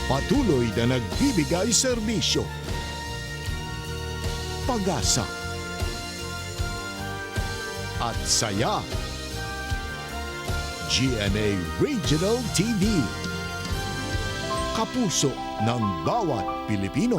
Patuloy na nagbibigay serbisyo, pag-asa, at saya. GMA Regional TV. Kapuso ng bawat Pilipino.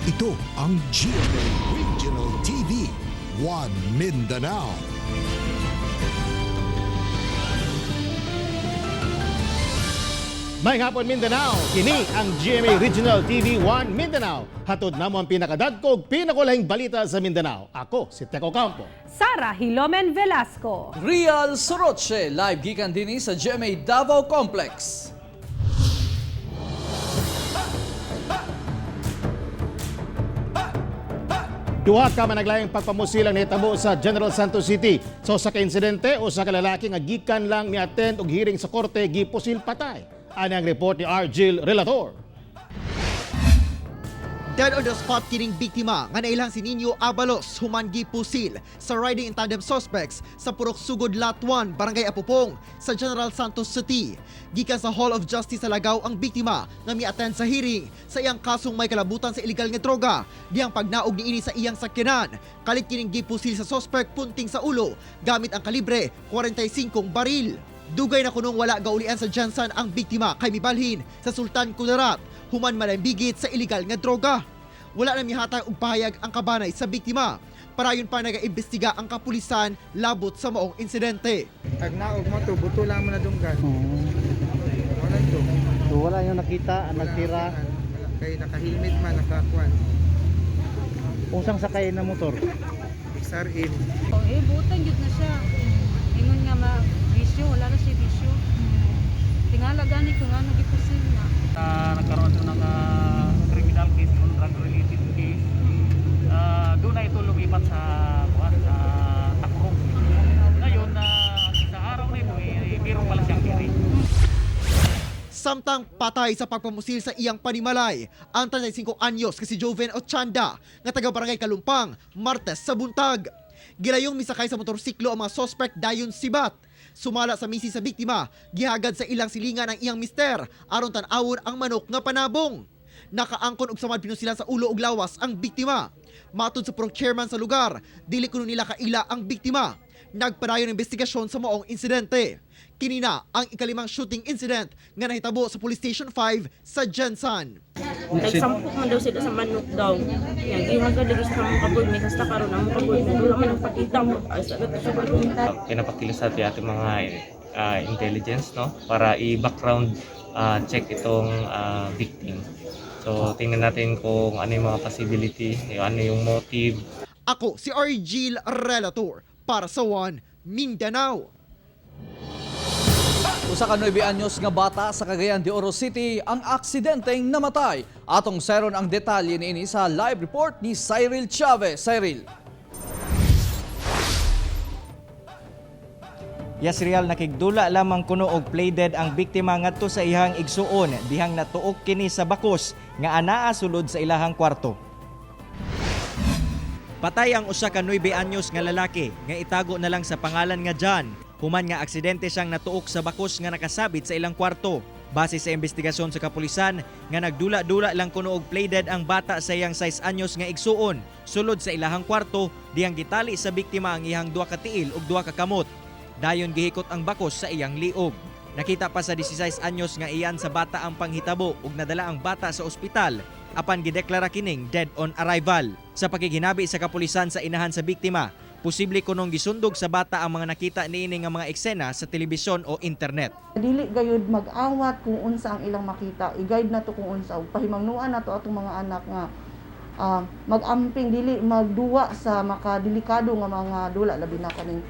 Ito ang GMA Regional TV, One Mindanao. May hapon, Mindanao, kini ang GMA Regional TV 1 Mindanao. Hatod namo ang pinakadadkog, pinakulahing balita sa Mindanao. Ako si Teco Campo. Sara Hilomen Velasco. Real Soroche, live gikan dinhi sa GMA Davao Complex. Duha ka managlayang pagpamusilang nahitabo sa General Santos City. So sa ka-insidente o sa kalalaki nga gikan lang ni attend og hearing sa korte gipusil patay. Ani ang report ni Argil Relator. Dead on the spot kining biktima nga nailang si Nino Abalos human gipusil sa riding in tandem suspects sa Purok Sugod Lot 1, Barangay Apopong sa General Santos City. Gikan sa Hall of Justice sa Lagaw ang biktima nga mi-attend sa hearing sa iyang kasong may kalabutan sa illegal nga droga dihang pagnaog niini sa iyang sakyanan. Kalit kining gipusil sa suspect punting sa ulo gamit ang kalibre 45 baril. Dugay na kunong wala gaulian sa Jansan ang biktima kay mibalhin sa Sultan Kudarat human malambigit sa illegal nga droga. Wala na mihatag og pahayag ang kabanay sa biktima. Parayon pa nagaimbestiga ang kapulisan labot sa maong insidente. Pag naog mo to, buto lang mo na dunggan. Wala to. So wala yung nakita, Wala, nagtira. wala. Kay naka-helmet man, nakakuan. Usang sakay na motor. XRM. Oh, eh, butan yun na siya. Ingon nga ma bisyo, wala na siya bisyo. Tingala gani kung ano gipusil na. Nagkaroon ito ng criminal case, yung drug related case. Doon na ito lumipat sa kuwan, sa Takrong. Ngayon, sa araw na ito, eh, meron pala siyang hearing. Samtang patay sa pagpamusil sa iyang panimalay, ang 35 anyos kasi Joven Ochanda nga taga Barangay Kalumpang, Martes sa buntag. Gilayong misakay sa motorsiklo ang mga suspect dayon sibat. Sumala sa misi sa biktima, gihagad sa ilang silingan ang iyang mister aron tan-awon ang manok nga panabong. Nakaangkon og samad pinusilan sa ulo ug lawas ang biktima. Matod sa purok chairman sa lugar, dili kuno nila kaila ang biktima. Nagpadayon ang investigasyon sa maong insidente. Kini na ang ikalimang shooting incident nga nahitabo sa Police Station 5 sa Jensan. Nagsampok man daw sila sa manok daw. Yan, gihagad lagi sa among kaboy, may kasta karon among kaboy, wala man ang pakita mo. Ay, sa sa karon. Pinapakilos natin ating mga intelligence, no, para i-background check itong victim. So tingnan natin kung ano yung mga possibility, yung ano yung motive. Ako si Argil Relator para sa One Mindanao. Usa ka 9 anyos nga bata sa Cagayan de Oro City ang aksidenteng namatay. Atong seron ang detalye niini sa live report ni Cyril Chavez. Cyril. Yes, Real, nakigdula lamang kuno og play dead ang biktima ngadto sa iyang igsuon dihang natuok kini sa bakos nga anaa sulod sa ilahang kwarto. Patay ang usa ka 9 anyos nga lalaki nga itago na lang sa pangalan nga John human nga aksidente siyang natuok sa bakos nga nakasabit sa ilang kwarto. Base sa investigasyon sa kapulisan nga nagdula-dula lang kuno og play dead ang bata sa iyang 6 anyos nga igsuon sulod sa ilahang kwarto diyang gitali sa biktima ang iyang duha ka tiil ug duha ka kamot. Dayon gihikot ang bakos sa iyang liog. Nakita pa sa 16 anyos nga iyan sa bata ang panghitabo ug nadala ang bata sa ospital apan gideklara kining dead on arrival. Sa pakighinabi sa kapulisan sa inahan sa biktima, posible kunong gisundog sa bata ang mga nakita niini nga mga eksena sa telebisyon o internet. Dili gayud mag-awat kung unsa ang ilang makita, i-guide nato kung unsa, ug pahimangnuan nato atong mga anak nga mag-amping, dili magduwa sa makadelikado nga mga dula, labi na kaning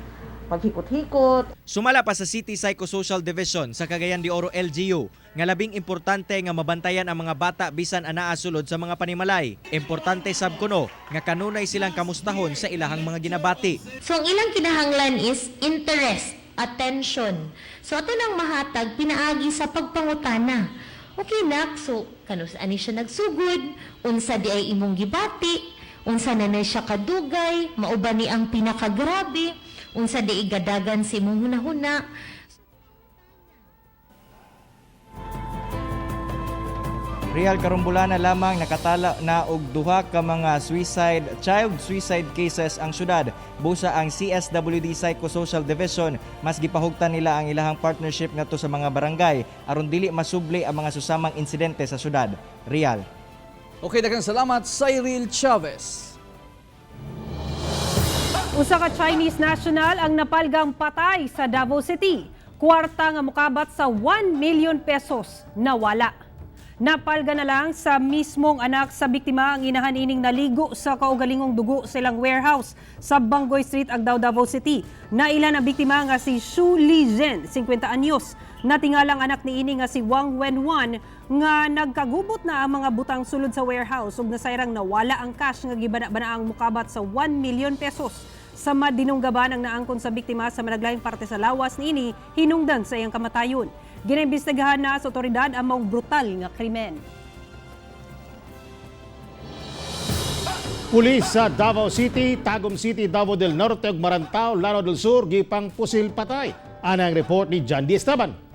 paghikot-hikot. Sumala pa sa City Psychosocial Division sa Cagayan de Oro LGU nga labing importante nga mabantayan ang mga bata bisan anaa sulod sa mga panimalay. Importante sab kuno nga kanunay silang kamustahon sa ilahang mga ginabati. So ang ilang kinahanglan is interest, attention. So ato nang mahatag pinaagi sa pagpangutana. Okay nak, so kanus ani siya nagsugod, unsa di ay imong gibati, unsa na na siya kadugay, mao ba ni ang pinakagrabe, unsa di igadagan sa imong hunahuna. Real, karong bulana lamang nakatala na og duha ka mga suicide child suicide cases ang syudad. Busa ang CSWD Psychosocial Division mas gipahugtan nila ang ilahang partnership ngadto sa mga barangay aron dili masubli ang mga susamang insidente sa syudad. Real. Okay, daghang salamat, Cyril Chavez. Usa ka Chinese national ang napalgang patay sa Davao City. Kwarta nga mukabat sa 1 million pesos nawala. Napalga na lang sa mismong anak sa biktima ang inahan ining naligo sa kaugalingong dugo sa ilang warehouse sa Bangoy Street, Agdao, Davao City. Naila ang biktima nga si Xu Li Zhen, 50 anyos. Natingalang anak niini nga si Wang Wenwan nga nagkagubot na ang mga butang sulod sa warehouse ug nasayrang nawala ang cash nga gibana-bana ang mukabat sa 1 million pesos. Sa madinunggaban ang naangkon sa biktima sa managlahing parte sa lawas niini hinungdan sa iyang kamatayon. Ginaimbestigahan na sa otoridad ang maong brutal nga krimen. Pulis sa Davao City, Tagum City, Davao del Norte ug Marantao, Lanao del Sur gipang pusil patay. Ana ang report ni John D. Esteban.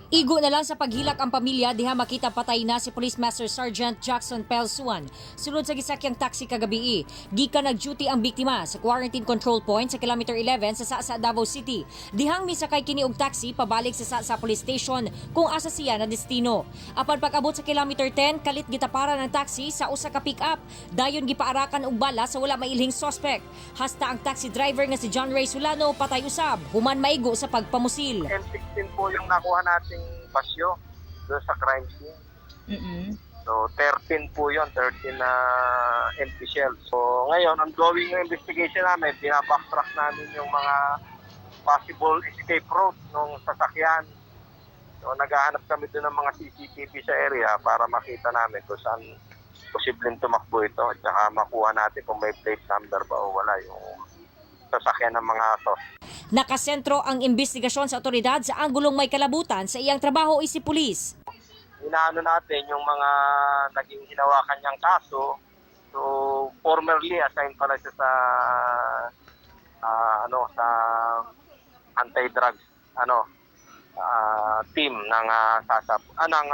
Igo na lang sa paghilak ang pamilya diha makita patay na si Police Master Sergeant Jackson Pelsuan. Sulod sa gisakyang taxi kagabii. Gikan nag-duty ang biktima sa quarantine control point sa kilometer 11 sa Sasa, Davao City. Dihang misakay kini og taxi pabalik sa Sasa Police Station kung asa siya na destino. Apan pag-abot sa kilometer 10, kalit gitaparan ang taxi sa usa ka pick-up. Dayon gipaarakan og bala sa wala mailhing suspect. Hasta ang taxi driver nga si John Ray Solano patay usab, human maigo sa pagpamusil. M16 po yung nakuha nating basyo doon sa crime scene. So, 13 po yun, 13 na empty shells. So, ngayon, ongoing yung investigation namin, binabacktrack namin yung mga possible escape route ng sasakyan. So, naghahanap kami doon ng mga CCTV sa area para makita namin kung saan posibleng tumakbo ito at saka makuha natin kung may plate number ba o wala yung sasakyan ng mga suspect. Nakasentro ang investigasyon sa otoridad sa anggulong may kalabutan sa iyang trabaho isip pulis. Inaano natin yung mga naging hinawakan niyang kaso. So, formerly assigned pala siya sa ano, sa anti-drugs ano team ng SASAP, ng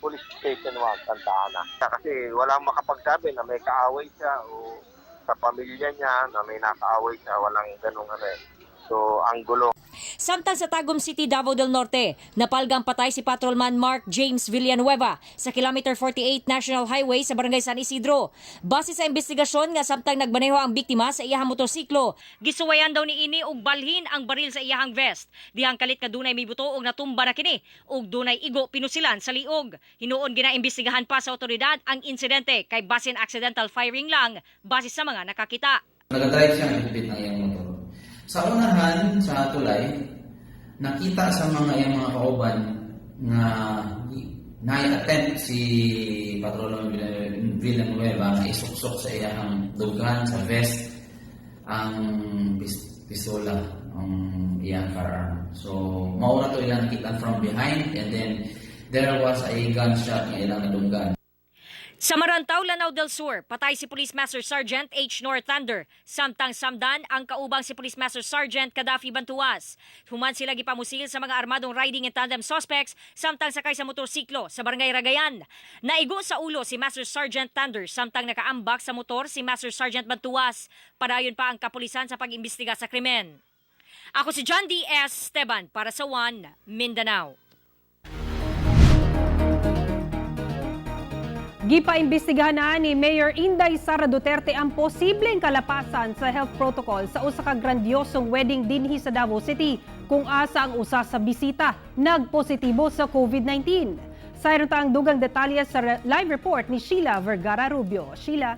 Police Station 1 Santa Ana. Kasi walang makapagsabi na may kaaway siya o sa pamilya niya na may nakaaway siya, walang ganung ano eh. So, ang gulo. Samtang sa Tagum City, Davao del Norte, napalgang patay si Patrolman Mark James Villanueva sa kilometer 48 National Highway sa Barangay San Isidro. Base sa investigasyon nga samtang nagmaneho ang biktima sa iyahang motorsiklo, gisuwayan daw niini og balhin ang baril sa iyahang vest. Dihang kalit kadunay mibuto og natumba na kini ug dunay igo pinusilan sa liog. Hinuon ginaimbestigahan pa sa otoridad ang insidente kay basin accidental firing lang base sa mga nakakita. Nagadrive siya ng hupit ng iyang motor. Sa unahan, sa tulay, nakita sa mga iyang mga kauban nga na-attempt si Patrolman Villanueva nga isuksok sa iyang dugan, sa vest, ang pistola, ang iyang firearm. So, maura to ilang nakita from behind and then there was a gunshot nga ilang nadunggan. Sa Marantao, Lanao del Sur, patay si Police Master Sergeant H. Northunder. Samtang samdan ang kaubang si Police Master Sergeant Gaddafi Bantuas. Human sila gipamusil sa mga armadong riding in tandem suspects samtang sakay sa motorsiklo sa Barangay Ragayan. Naigo sa ulo si Master Sergeant Thunder samtang nakaambak sa motor si Master Sergeant Bantuas. Padayon pa ang kapulisan sa pag-imbestiga sa krimen. Ako si John D. S. Esteban para sa One Mindanao. Gipaimbestigahan na ni Mayor Inday Sara Duterte ang posibleng kalapasan sa health protocol sa usa ka grandiosong wedding dinhi sa Davao City kung asa ang usa sa bisita nagpositibo sa COVID-19. Sayron ta ang dugang detalye sa live report ni Sheila Vergara Rubio. Sheila.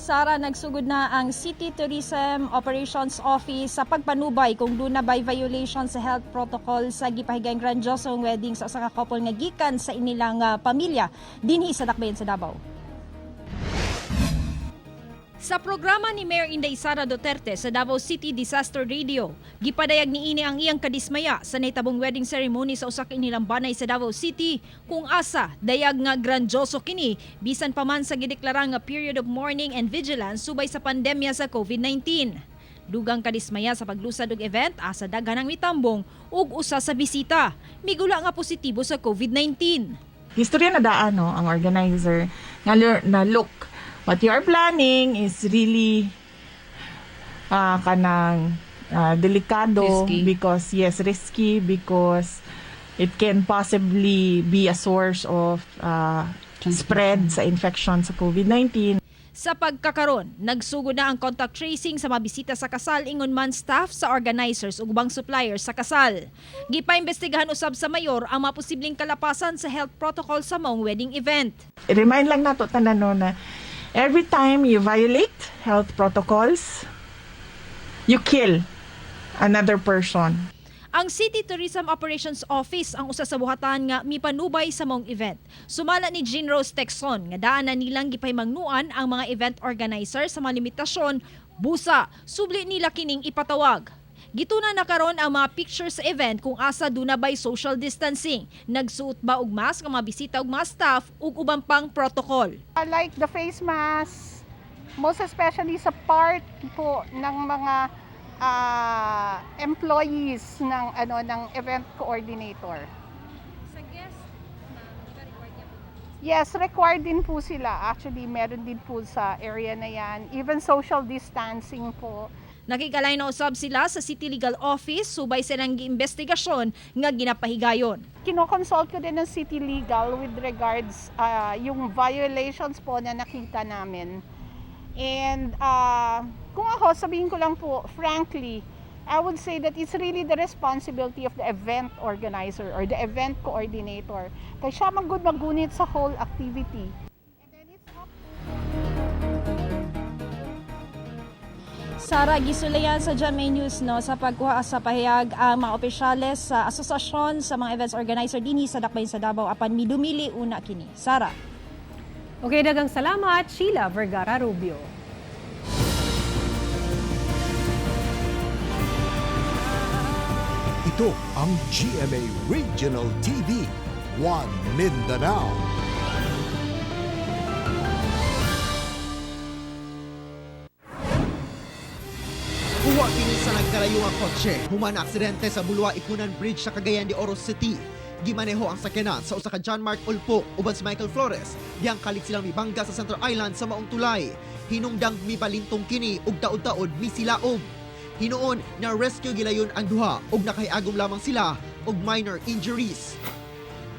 Sara, nagsugod na ang City Tourism Operations Office sa pagpanubay kung duna by violation sa health protocol sa gipahigayang grandiosong wedding sa usa ka couple nga gikan sa inilang pamilya dinhi sa Dakbayan sa Davao. Sa programa ni Mayor Inday Sara Duterte sa Davao City Disaster Radio, gipadayag niini ang iyang kadismaya sa nahitabong wedding ceremony sa usa ka inilang banay sa Davao City kung asa dayag nga grandioso kini bisan pa man sa gideklara nga period of mourning and vigilance subay sa pandemya sa COVID-19. Dugang kadismaya sa paglusad og event asa daghan ang mitambong ug usa sa bisita migula nga positibo sa COVID-19. Istorya na daan, no, ang organizer nga na, "Look, what you are planning is really kanang delikado." Risky. Because, yes, risky because it can possibly be a source of spread sa infection sa COVID-19. Sa pagkakaron, nagsugod na ang contact tracing sa mga bisita sa kasal ingon man staff sa organizers ug ubang suppliers sa kasal. Gipaimbestigahan usab sa mayor ang mga posibleng kalapasan sa health protocol sa maong wedding event. Remind lang nato tanan, no, na every time you violate health protocols, you kill another person. Ang City Tourism Operations Office ang usa sa buhatan nga mipanubay sa maong event. Sumala ni Jean Rose Texon nga daan na nilang gipahimangnuan ang mga event organizer sa mga limitasyon, busa subli nila kining ipatawag. Gituna na karon ang mga pictures sa event kung asa duna bay social distancing, nagsuot ba og mask ang mga bisita ug mga staff ug uban pang protocol. Like the face mask, most especially sa part po ng mga employees ng ano ng event coordinator. Sa guest, Yes, required din po sila. Actually, meron din po sa area na yan. Even social distancing po. Nakikalay na usab sila sa City Legal Office subay silang giimbestigasyon nga ginapahigayon. Kinoconsult ko din ng City Legal with regards yung violations po na nakita namin. And kung ako, sabihin ko lang po, frankly, I would say that it's really the responsibility of the event organizer or the event coordinator. Kaya siya man gud magunit sa whole activity. Sara, gisulayan sa GMA News, no, sa pagkuha sa pahayag ang mga opisyales sa asosasyon sa mga events organizer dinhi sa Dakbayan sa Davao apan midumili una kini. Sara. Okay, dagang salamat, Sheila Vergara Rubio. Ito ang GMA Regional TV, One Mindanao. Huwa kini sa nagkalayo nga kotse human aksidente sa Bulua Iponan Bridge sa Cagayan de Oro City. Gimaneho ang sakyanan sa usa ka John Mark Ulpo uban si Michael Flores diyang kalit silang mibangga sa Center Island sa maong tulay. Hinungdang mibalintong kini ug taod-taod misilaob. Hinuon na rescue gilayon ang duha ug nakahiagom lamang sila og minor injuries.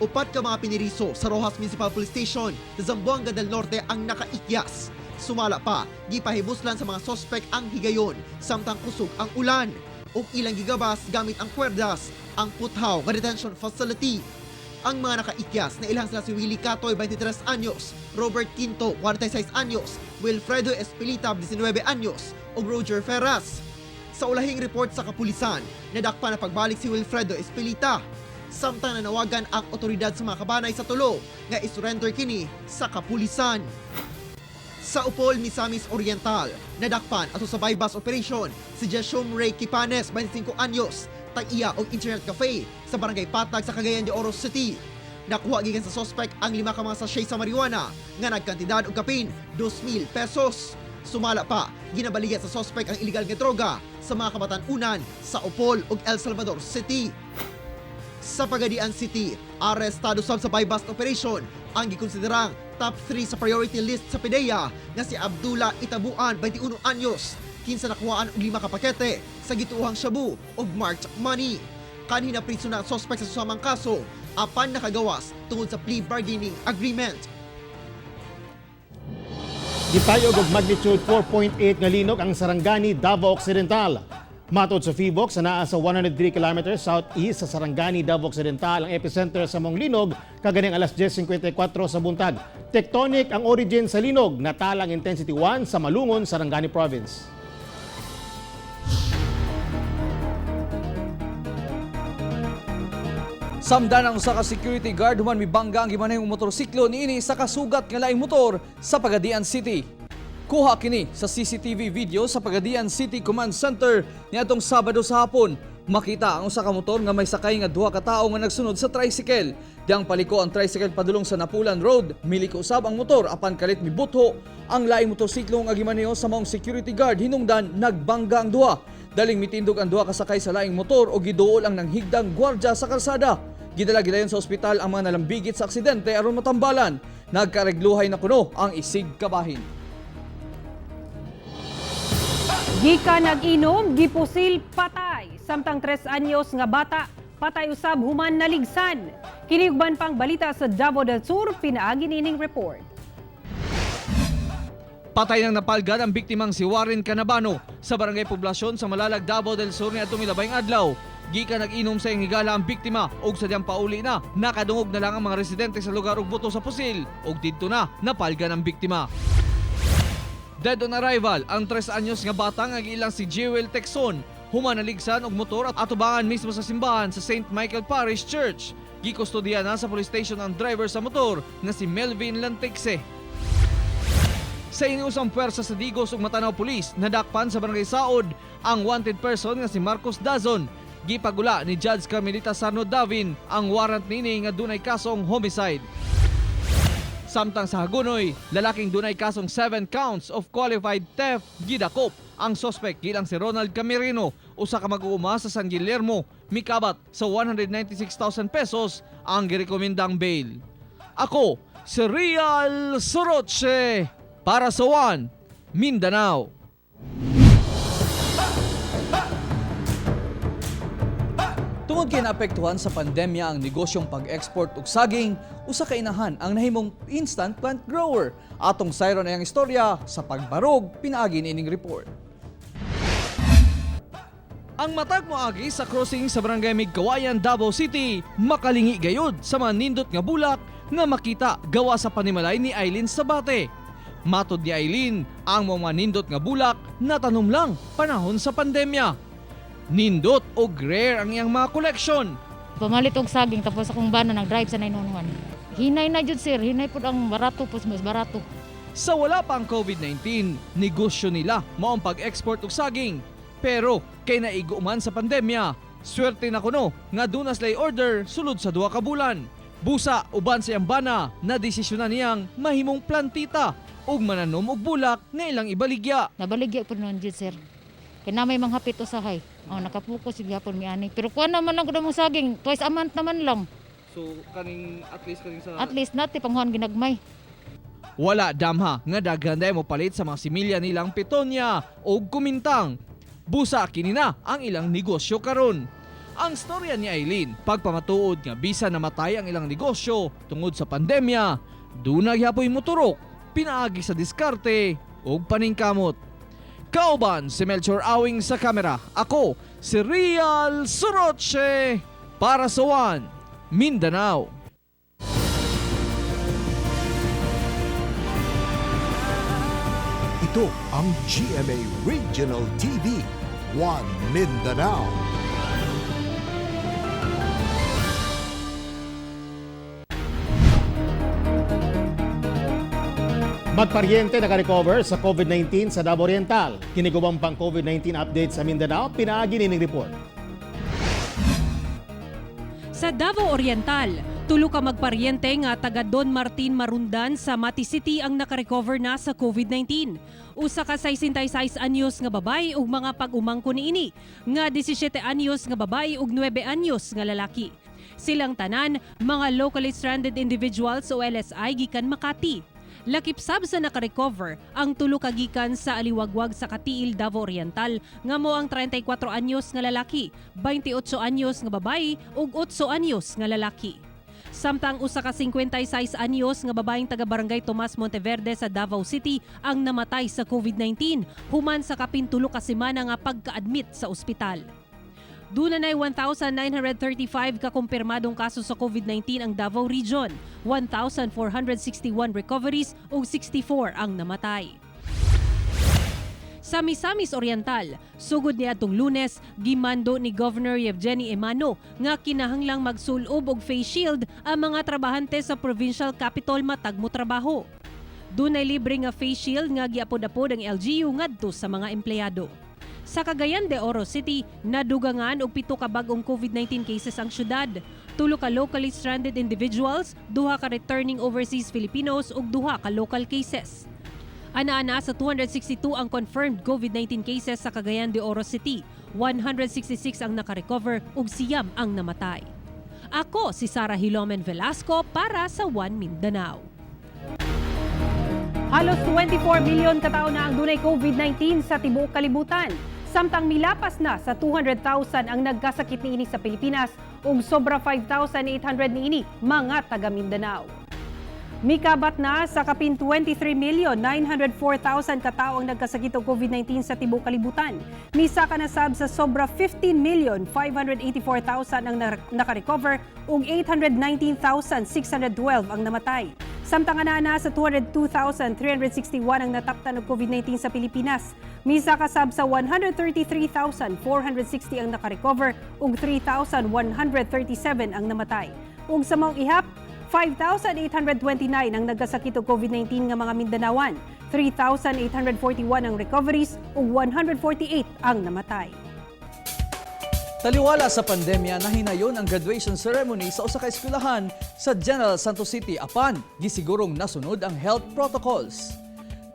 Upat ka mga piniriso sa Roxas Municipal Police Station sa Zamboanga del Norte ang nakaikyas. Sumala pa, gipahibuslan sa mga sospek ang higayon samtang kusog ang ulan ug ilang gigabas gamit ang kwerdas ang Puthaw nga detention facility. Ang mga nakaikyas na ilang sila si Willie Catoy, 23 anyos, Robert Quinto, 46 anyos, Wilfredo Espelita, 19 anyos, ug Roger Ferraz. Sa ulahing report sa kapulisan, nadakpan na pagbalik si Wilfredo Espelita. Samtang nanawagan ang otoridad sa mga kabanay sa tulo nga isurrender kini sa kapulisan. Sa Upol, Misamis Oriental, nadakpan ato sa buy-bust operation si Jeshum Ray Kipanes, 25 anyos, tag-iya og internet cafe sa Barangay Patag sa Cagayan de Oro City. Nakuha gikan sa suspect ang lima ka mga sachet sa marijuana nga nagkantidad og kapin 2,000 pesos. Sumala pa, ginabaligya sa suspect ang illegal nga droga sa mga kabatan-unan sa Opol ug El Salvador City. Sa Pagadian City, arestado sab sa buy-bust operation ang gikonsiderang top 3 sa priority list sa PDEA nga si Abdullah Itabuan, 21 anyos, kinsa nakuhaan og lima ka pakete sa gituohang shabu ug marked money. Kanhi na priso na ang suspect sa susamang kaso apan nakagawas tungod sa plea bargaining agreement. Gitayog og magnitude 4.8 nga linog ang Sarangani, Davao Occidental. Matod sa Phivolcs, naa sa 103 kilometers southeast sa Sarangani, Davao Occidental ang epicenter sa maong linog kaganing alas 10:54 sa buntag. Tectonic ang origin sa linog, natalang intensity 1 sa Malungon, Sarangani Province. Samdan ang usa ka security guard human mibangga ang gimanehong motorsiklo niini sa kasugat nga laing motor sa Pagadian City. Kuha kini sa CCTV video sa Pagadian City Command Center niadtong Sabado sa hapon. Makita ang usa ka motor nga may sakay nga duha ka tawo nga nagsunod sa tricycle. Diyang paliko ang tricycle padulong sa Napulan Road, miliko usab ang motor apan kalit mibutho ang laing motorsiklo nga gimaneho sa maong security guard, hinungdan nagbangga ang duha. Daling mitindog ang duha ka sakay sa laing motor o giduol ang nanghigdang gwardya sa kalsada. Gidala gidayon sa ospital ang mga nalambigit sa aksidente aron matambalan. Nagkaregluhay na kuno ang isig kabahin. Gikan nag-inom, gipusil, patay. Samtang 3 anyos nga bata, patay usab human naligsan. Kini uban pang balita sa Davao del Sur, pinaagi nining report. Patay nang napalgan ang biktimang si Warren Canabano sa barangay Poblasyon sa Malalag, Davao del Sur niadtong milabayng adlaw. Gikan nag-inom sa iyang higala ang biktima ug sa diyang pauli na, nakadungog na lang ang mga residente sa lugar og buto sa pusil ug didto na napalgan ang biktima. Dead on arrival ang 3 anyos nga bata nga giilang si Jewel Texon human naligsan og motor at atubangan mismo sa simbahan sa St. Michael Parish Church. Gikustodiya na sa police station ang driver sa motor nga si Melvin Lantexe. Sa iniusang puwersa sa Digos ug Matanao Police, nadakpan sa barangay Saod ang wanted person nga si Marcos Dazon. Gipagula ni Judge Carmelita Sarno Davin ang warrant nini nga dunay kasong homicide. Samtang sa Hagonoy, lalaking dunay kasong 7 counts of qualified theft gidakop. Ang suspect gilang si Ronald Camerino, usa ka mag-uuma sa San Guillermo, mikabat sa 196,000 pesos ang girekomendang bail. Ako, si Real Soroche para sa One Mindanao. Tungod kay naapektuhan sa pandemya ang negosyong pag-export og saging, usa ka inahan ang nahimong instant plant grower. Atong sayron ang istorya sa pagbarog pinaagi niining report. Ang matag moagi sa crossing sa Barangay Migkawayan, Davao City, makalingi gayud sa mga nindot nga bulak nga makita gawa sa panimalay ni Eileen Sabate. Matod ni Eileen, ang mga nindot nga bulak natanom lang panahon sa pandemya. Nindot o rare ang iyang mga koleksyon. Pamalit og saging tapos akong bana nag-drive sa 911. Hinay na jud, sir, hinay pud ang barato pud, mas barato. Sa wala pang COVID-19, negosyo nila mao ang pag-export og saging. Pero kay naigo man sa pandemya, swerte na kuno nga duna sila'y order sulod sa 2 ka bulan. Busa uban sa iyang bana na desisyonan niyang mahimong plantita ug mananom og bulak nga ilang ibaligya. Nabaligya pud noon jud, sir. Kay na may manghapit usahay. Oh, nakapokus gyapon mi ani. Pero kuan naman lang gud among saging, twice a month naman lang. So kaning at least kaning sa At least nati panghuan ginagmay. Wala damha nga daghan day mo palit sa mga similya nilang petonya o kumintang. Busa kini na ang ilang negosyo karon. Ang storya ni Eileen, pagpamatuod nga bisan namatay ang ilang negosyo tungod sa pandemya, duna gyapoy moturok, pinaagi sa diskarte ug paningkamot. Kauban si Melchor Awing sa kamera. Ako si Real Soroche para sa One Mindanao. Ito ang GMA Regional TV, One Mindanao. Magparyente naka-recover sa COVID-19 sa Davao Oriental. Kini ug uban pang COVID-19 update sa Mindanao, pinaagi nining report. Sa Davao Oriental, tulo ka magparyente nga taga Don Martin Marundan sa Mati City ang nakarecover na sa COVID-19. Usa ka 66 anyos nga babae ug mga pag-umangko niini, nga 17 anyos nga babae ug 9 anyos nga lalaki. Silang tanan mga locally stranded individuals o LSI gikan Makati. Lakip sab sa nakarecover ang tulo ka gikan sa Aliwagwag sa Cateel, Davao Oriental nga mo ang 34 anyos nga lalaki, 28 anyos nga babae ug 8 anyos nga lalaki. Samtang usa ka 56 anyos nga babaeng taga Barangay Tomas Monteverde sa Davao City ang namatay sa COVID-19 human sa kapin 3 ka semana nga pagka-admit sa ospital. Duna nay 1,935 ka kumpirmadong kaso sa COVID-19 ang Davao Region, 1,461 recoveries ug 64 ang namatay. Sa Misamis Oriental, sugod niadtong Lunes, gimando ni Governor Yevgeny Emano nga kinahanglang magsulob og face shield ang mga trabahante sa provincial capital matag mo trabaho. Dunay libre nga face shield nga giapod-apod ang LGU ngadto sa mga empleyado. Sa Cagayan de Oro City, nadugangan og 7 ka bag-ong COVID-19 cases ang syudad. 3 ka locally stranded individuals, 2 ka returning overseas Filipinos ug 2 ka local cases. Ana-ana sa 262 ang confirmed COVID-19 cases sa Cagayan de Oro City. 166 ang nakarecover ug 9 ang namatay. Ako si Sara Hilomen Velasco para sa One Mindanao. Halos 24 milyon katao na ang dunay COVID-19 sa tibuok kalibutan. Samtang milapas na sa 200,000 ang nagkasakit niini sa Pilipinas ug sobra 5,800 niini mga taga Mindanao. Mikabat na sa kapin 23,904,000 katao ang nagkasakit og COVID-19 sa tibuok kalibutan. Misaka na sab sa sobra 15,584,000 ang nakarecover ug 819,612 ang namatay. Samtang ana sa 202,361 ang nataptan og COVID-19 sa Pilipinas. Misaka sab sa 133,460 ang nakarecover ug 3,137 ang namatay. Ug sa maong ihap, 5,829 ang nagkasakit og COVID-19 nga mga Mindanawan, 3,841 ang recoveries ug 148 ang namatay. Taliwala sa pandemya, nahinayon ang graduation ceremony sa usa ka eskwelahan sa General Santos City apan gisigurong nasunod ang health protocols.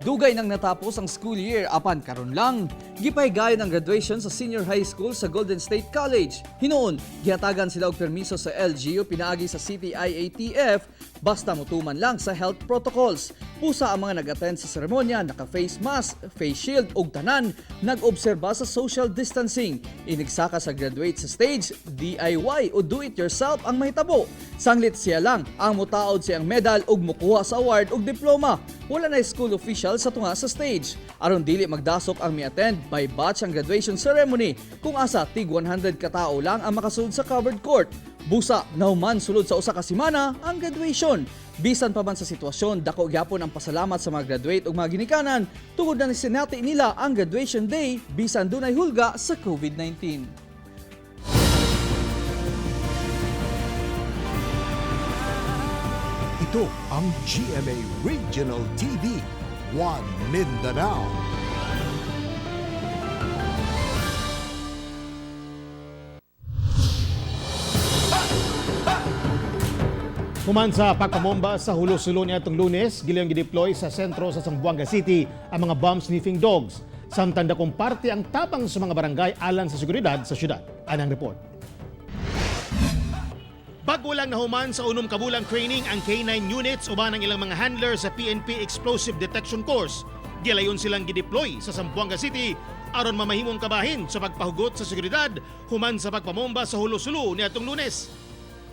Dugay nang natapos ang school year apan karon lang gipahigayon ang graduation sa senior high school sa Golden State College. Hinuon, gihatagan sila og permiso sa LGU pinaagi sa City IATF basta mutuman lang sa health protocols. Pusa ang mga nag-attend sa seremonya naka-face mask, face shield ug tanan nag-obserba sa social distancing. Inigsaka sa graduate sa stage, DIY o do it yourself ang mahitabo. Sanglit siya lang ang mutaod siyang medal ug mukuha sa award ug diploma. Wala na school official sa tunga sa stage. Aron dili magdasok ang mi-attend, by batch ang graduation ceremony kung asa tig 100 katao lang ang makasulod sa covered court. Busa, nahuman sulod sa usa ka semana ang graduation. Bisan pa man sa sitwasyon, dako gyapon ang pasalamat sa mga graduate ug mga ginikanan tungod na sinati nila ang graduation day bisan dunay hulga sa COVID-19. Ito ang GMA Regional TV, One Mindanao. Human sa pagpamomba sa Hulo-Sulo niadtong Lunes, gilayong gideploy sa sentro sa Zamboanga City ang mga bomb sniffing dogs. Samtang dakong parte ang tabang sa mga barangay alang sa seguridad sa syudad. Anang report. Bago lang nahuman sa 6 ka bulang training ang K9 units uban ang ilang mga handler sa PNP Explosive Detection Course. Gilayon silang gideploy sa Zamboanga City aron mamahimong kabahin sa pagpahugot sa seguridad human sa pagpamomba sa Hulo-Sulo niadtong Lunes.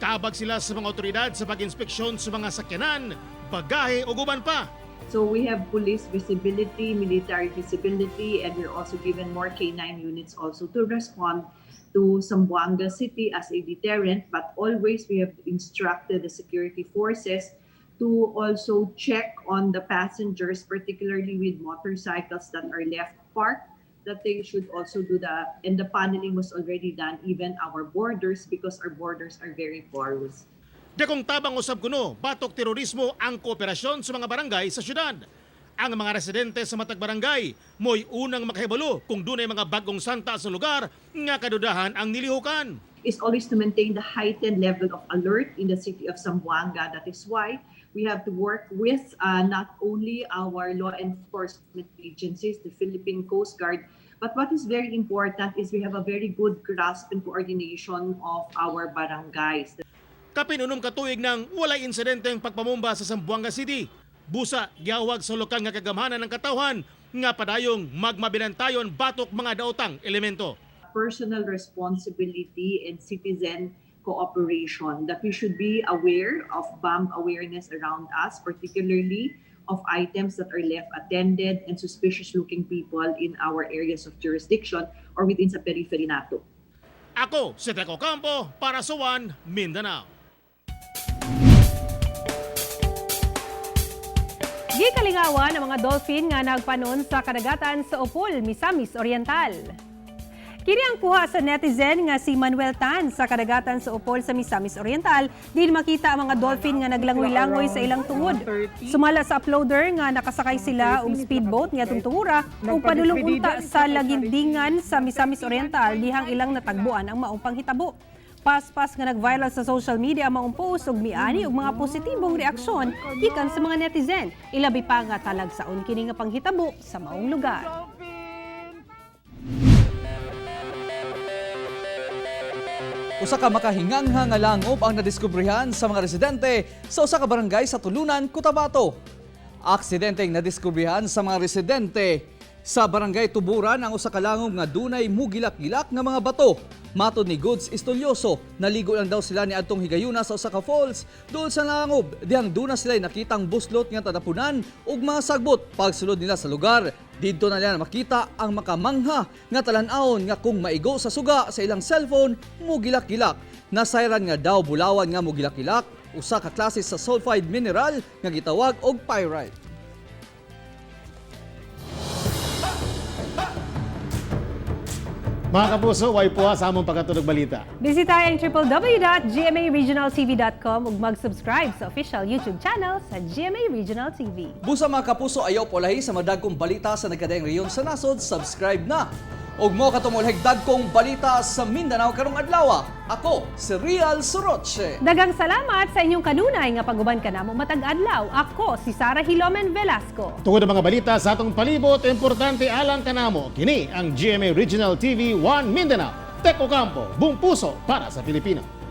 Kaabag sila sa mga otoridad sa pag-inspeksyon sa mga sakyanan, bagahe o uban pa. So we have police visibility, military visibility, and we're also given more K9 units also to respond to Zamboanga City as a deterrent. But always we have instructed the security forces to also check on the passengers, particularly with motorcycles that are left parked, that they should also do that. And the paneling was already done, even our borders, because our borders are very porous. Dakong tabang usab kuno batok terorismo ang kooperasyon sa mga barangay sa syudad. Ang mga residente sa matag barangay mo'y unang makahibalo kung dunay mga bagong santa sa lugar nga kadudahan ang nilihukan. is always to maintain the heightened level of alert in the city of Zamboanga. That is why we have to work with not only our law enforcement agencies, the Philippine Coast Guard, but what is very important is we have a very good grasp and coordination of our barangays. Kapin 6 ka tuig nang walay insidente ang pagpamumba sa Zamboanga City. Busa, giawag sa lokal nga kagamhanan ng katawhan nga padayong magmabinantayon batok mga daotang elemento. Personal responsibility and citizen cooperation, that we should be aware of bomb awareness around us, particularly of items that are left attended and suspicious looking people in our areas of jurisdiction or within sa periphery nato. Ako si Teco Campo para sa One Mindanao. Gikalingawan ang mga dolphin nga nagpanon sa kadagatan sa Opol, Misamis Oriental. Kini ang kuha sa netizen nga si Manuel Tan sa kadagatan sa Opol sa Misamis Oriental, din makita ang mga dolphin nga naglangoy-langoy sa ilang tungod. Sumala sa uploader nga nakasakay sila og speedboat nga tungtungura ug padulong unta sa Lagindingan sa Misamis Oriental dihang ilang natagbuan ang maong panghitabo. Paspas nga nag-viral sa social media ang maong post ug miani og mga positibong reaksyon gikan sa mga netizen. Ilabi pa nga talagsaon kini nga panghitabo sa maong lugar. Usa ka makahingangha nga langob ang nadiskubrehan sa mga residente sa usa ka barangay sa Tulunan, Cotabato. Aksidenteng nadiskubrehan sa mga residente sa barangay Tuburan ang usa ka langob nga dunay mugilak-gilak nga mga bato. Matod ni Goods Estolyoso, naligo lang daw sila ni adtong higayuna sa usa ka falls dool sa langob. Dihang duna sila nakitang buslot nga tadapunan ug mga sagbot pagsulod nila sa lugar. Didto na nila makita ang makamangha nga talan-awon nga kung maigo sa suga sa ilang cellphone mugilak-gilak. Nasayran nga daw bulawan nga mugilak-gilak, usa ka klase sa sulfide mineral nga gitawag og pyrite. Mga kapuso, way po sa among pagkatulog balita. Bisitahin ang www.gmaregionaltv.com ug mag-subscribe sa official YouTube channel sa GMA Regional TV. Busa mga kapuso, ayaw polahi sa madagkong balita sa nagkadayang reyon sa nasod, subscribe na. Og mo katumulhig dagkong balita sa Mindanao karong adlaw. Ako si Real Soroche. Dagang salamat sa inyong kanunay nga paguban kanamo matag adlaw. Ako si Sara Hilomen Velasco. Tungod ang mga balita sa atong palibot, importante alang kanamo. Kini ang GMA Regional TV 1 Mindanao. Teko Campo, buong puso para sa Pilipino.